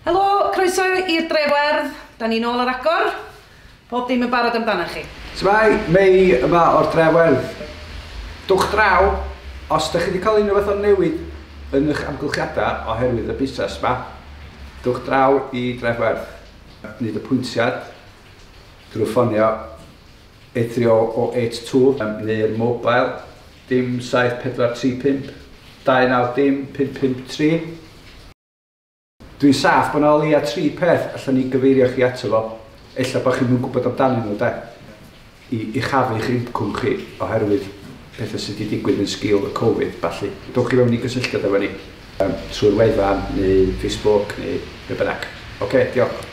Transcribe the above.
Helo, croeso i'r Dref Werdd. Da ni nôl ar agor. Pob dim yn barod amdana chi. Shwmae, Mei yma o'r Dref Werdd. Dwch draw, os da chi wedi cael unrhyw fath o newid yn eich amgylchiadau oherwydd y busnes yma, dwch draw i Dref Werdd. Wneud apwyntiad drwy ffonio 83082 neu'r mobile dim 7435 290 553. Dwi'n saff bod 'na o leia tri peth allan ni gyfeirio chi ato fo, ella bod chi'm yn gwybod amdanyn nhw de, i uchafu'ch incwm chi oherwydd pethau sydd wedi digwydd yn sgil y Covid ballu. Dowch i fewn i gysylltiad efo ni trwy'r wefan neu Facebook neu be bynnag. Ocê, diolch.